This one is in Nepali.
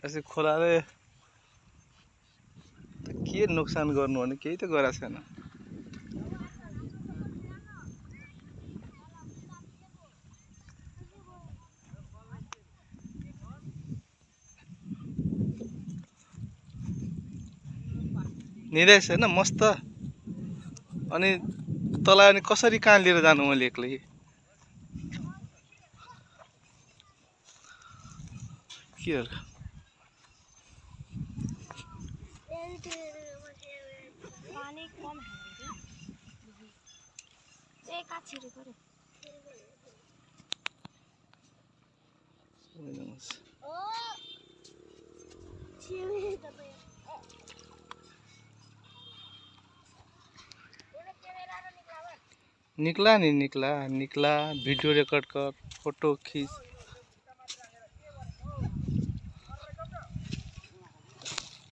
यसो खोलाले के नोक्सान गर्नु भने केही त गरेको छैन। निदेश हैन मस्त। अनि तँलाई अनि कसरी कहाँ लिएर जानु मैले एक्लै? के हो? पानी कम है एक छिरे करे ओ छिरे तपाईँ निकला नहीं निकला, निकला वीडियो रिकॉर्ड कर, फोटो खींच।